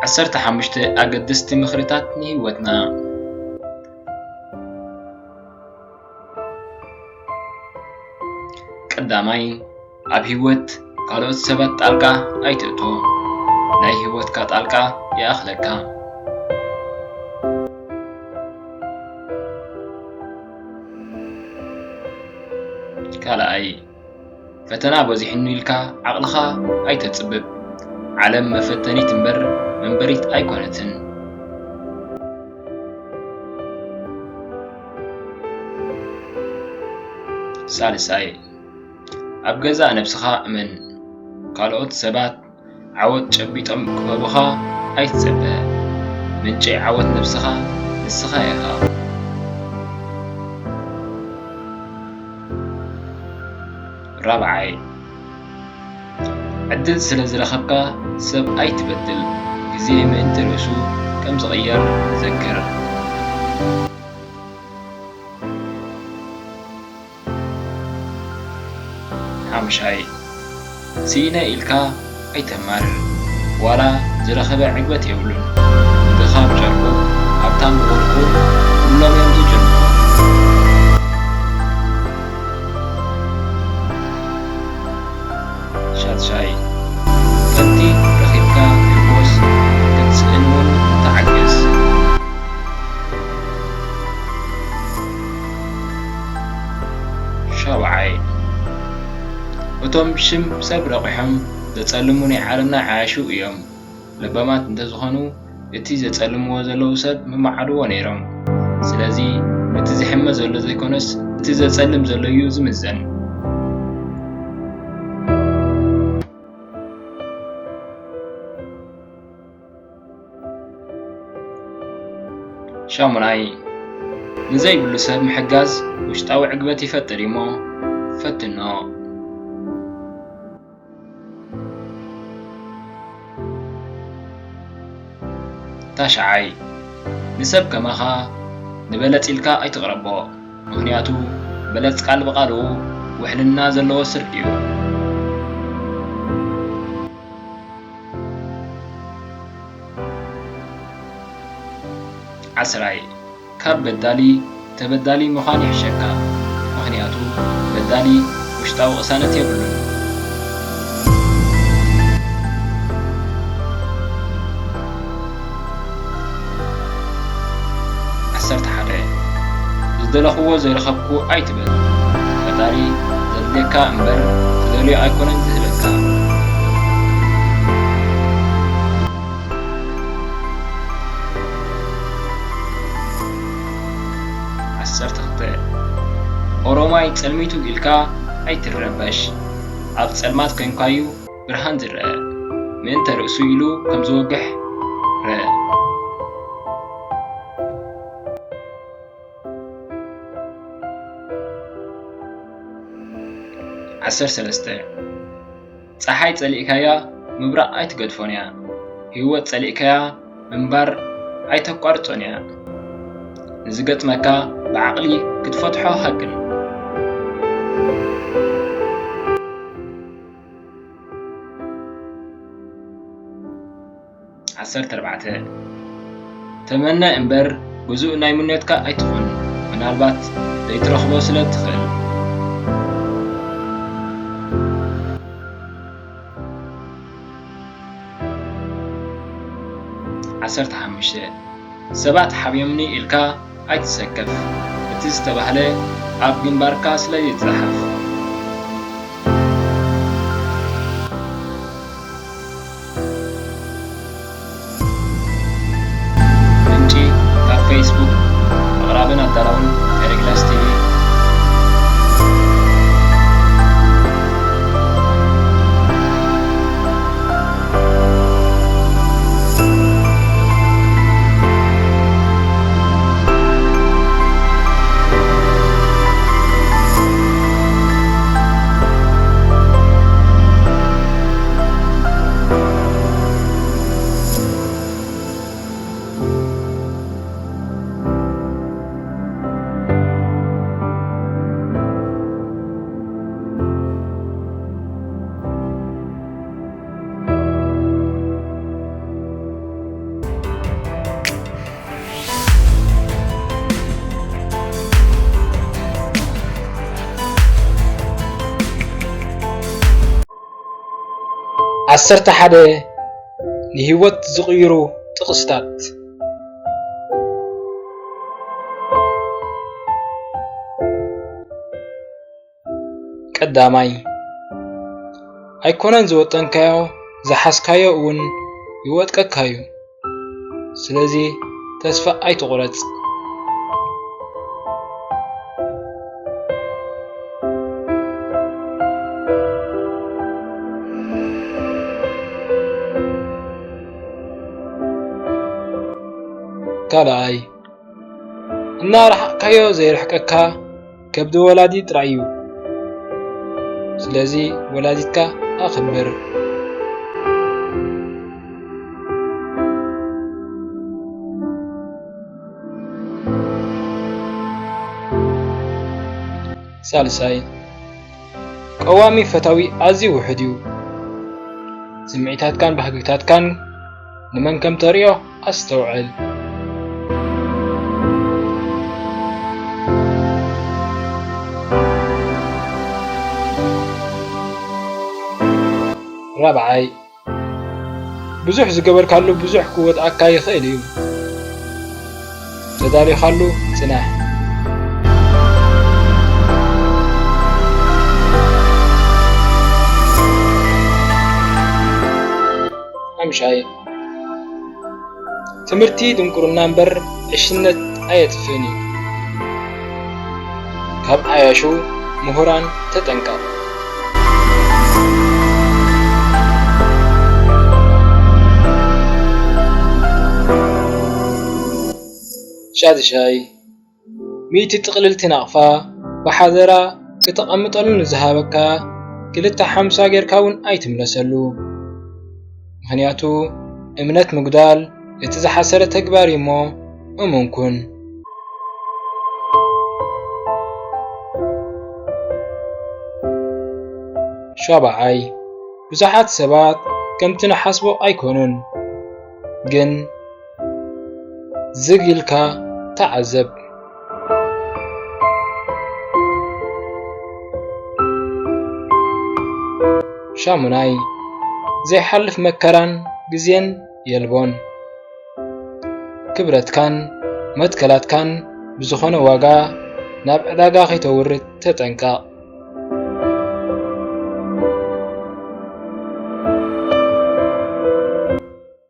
ዓሰርተ ሓሙሽተ ኣገደስቲ ምኽርታት ንህይወትና። ቀዳማይ፣ ኣብ ህይወት ካልኦት ሰባት ጣልቃ ኣይትእቶ። ናይ ህይወትካ ጣልቃ ይኣኽለካ። ካልኣይ፣ ፈተና በዚሑኒ ኢልካ ዓቕልኻ ኣይተጽብብ። ዓለም መፈተኒት እምበር መንበሪት ኣይኮነትን። ሳልሳይ፣ ኣብ ገዛእ ነብስኻ እመን። ካልኦት ሰባት ዓወት ጨቢጦም ክህቡኻ ኣይትጸበ። ምንጪ ዓወት ነብስኻ ንስኻ ኢኻ። ራብዓይ፣ ዕድል ስለ ዝረኸብካ ሰብ ኣይትበድል። ግዜ ምእንቲ ርእሱ ከም ዝቕየር ዘክር። ሓምሻይ፣ ስኢነ ኢልካ ኣይተማርር። ዋላ ዝረኸበ ዕግበት የብሉን። ድኻ ብጨርቁ፣ ሃብታም ብወርቁ፣ ኩሎም እዮም ዝጭንቑ። ሻድሻይ፣ ከምቲ ረኺብካ ሕጎስ፣ ክትስእን እውን ተዓገስ። ሻውዓይ፣ እቶም ሽም ሰብ ረቑሖም ዘጸልሙ ናይ ዓለምና ዓያሹ እዮም። ለባማት እንተዝኾኑ፣ እቲ ዘጸልምዎ ዘለዉ ሰብ ምመዓድዎ ነይሮም። ስለዚ፣ እቲ ዝሕመ ዘሎ ዘይኮነስ፣ እቲ ዘጸልም ዘሎ እዩ ዝምዘን። ሻሙናይ፣ ንዘይብሉ ሰብ ምሕጋዝ ውሽጣዊ ዕግበት ይፈጥር እዩሞ፣ ፈትኖ። ታሽዓይ፣ ንሰብ ከማኻ ንበለጽ ኢልካ ኣይትቕረቦ፣ ምኽንያቱ በለጽ ቃል ብቓሉ ውሕልና ዘለዎ ስርቂ እዩ። ዓስራይ፣ ካብ በዳሊ ተበዳሊ ምዃን ይሕሸካ፣ ምኽንያቱ በዳሊ ውሽጣዊ ቅሳነት የብሉን። ዓሰርተ ሓደ፣ ዝደለኽዎ ዘይረኸብኩ ኣይትበል፣ ፈጣሪ ዘድልየካ እምበር ትደልዮ ኣይኮነን ዝህበካ። ዓሰርተ ክልተ፣ ኦሮማይ ጸልሚቱ ኢልካ ኣይትረበሽ። ኣብ ጸልማት ኮይንካዩ ብርሃን ዝረአ። ምእንተ ርእሱ ኢሉ ከም ዝወግሕ ርእ። ዓሰርተ ሰለስተ፣ ጸሓይ ጸሊእካያ ምብራቕ ኣይትገድፎን እያ። ህይወት ጸሊእካያ ምንባር ኣይተቋርጾን እያ። ንዝገጥመካ ብዓቕሊ ክትፈትሖ ሃቅን። ዓሰርተ ኣርባዕተ፣ ተመነ እምበር ግዙእ ናይ ምንዮትካ ኣይትኹን፣ ምናልባት ዘይትረኽቦ ስለ ትኽእል። ዓሰርተ ሓሙሽተ፣ ሰባት ሓብዮምኒ ኢልካ ኣይትሰከፍ፣ እቲ ዝተባህለ ኣብ ግንባርካ ስለ ይጸሓፍ። ምንጪ ካብ ፌስቡክ፣ ኣቕራብን ኣዳላውን ኤሪግላስ ቲቪ። ዓሰርተ ሓደ ንህይወት ዝቕይሩ ጥቕስታት። ቀዳማይ፣ ኣይኮነን ዝወጠንካዮ፣ ዝሓዝካዮ እውን ይወጥቀካ እዩ። ስለዚ ተስፋ ኣይትቑረጽ። ካልኣይ፣ እናረሓቕካዮ ዘይርሕቀካ ከብዲ ወላዲ ጥራይ እዩ። ስለዚ ወላዲትካ ኣኽብር። ሳልሳይ፣ ቀዋሚ ፈታዊ ኣዝዩ ውሑድ እዩ። ስምዒታትካን ባህግታትካን ንመን ከም ተርእዮ ኣስተውዕል። ራብዓይ፣ ብዙሕ ዝገበርካሉ ብዙሕ ክወድኣካ ይኽእል እዩ። ተዳሊኻሉ ጽናሕ። ሓምሻይ፣ ትምህርቲ ድንቁርና እምበር ዕሽነት ኣየጥፍእን እዩ። ካብ ዓያሹ ምሁራን ተጠንቀቕ። ሻድሻይ፣ ሚእቲ ጥቕልልቲ ናቕፋ ብሓደራ ክተቐምጠሉ ንዝሃበካ ክልተ ሓምሳ ጌርካ እውን ኣይትምለሰሉ። ምኽንያቱ እምነት ምጉዳል እቲ ዝሓሰረ ተግባር እዩ እሞ እሙን ኩን። ሻብዓይ፣ ብዙሓት ሰባት ከምቲ ንሓስቦ ኣይኮኑን፣ ግን ዝግ ኢልካ ተዓዘብ። ሻሙናይ፣ ዘይሓልፍ መከራን ግዜን የልቦን። ክብረትካን መትከላትካን ብዝኾነ ዋጋ ናብ ዕዳጋ ከይተውርድ ተጠንቀቕ።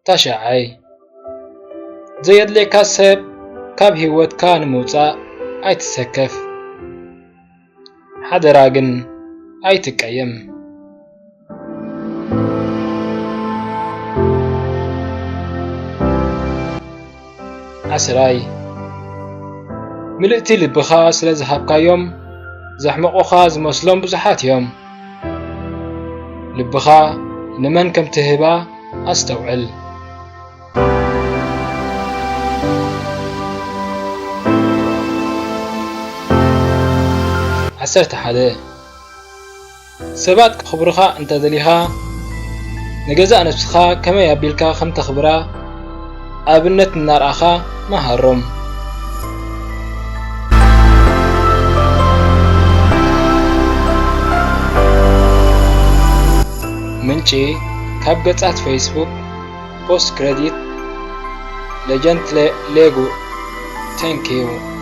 ታሽዓይ፣ ዘየድልየካ ሰብ ካብ ህይወትካ ንምውጻእ ኣይትሰከፍ። ሓደራ ግን ኣይትቀየም። ዓስራይ፣ ምልእቲ ልብኻ ስለ ዝሃብካዮም ዘሕመቑኻ ዝመስሎም ብዙሓት እዮም። ልብኻ ንመን ከም ትህባ ኣስተውዕል። ዓሰርተ ሓደ፣ ሰባት ከኽብሩኻ እንተ ደሊኻ፣ ንገዛእ ነብስኻ ከመይ ኣቢልካ ከም ተኽብራ ኣብነት እናርኣኻ መሃሮም። ምንጪ ካብ ገጻት ፌስቡክ፣ ፖስት ክረዲት፣ ሌጀንት ሌ-፣ ሌጉ። Thank you።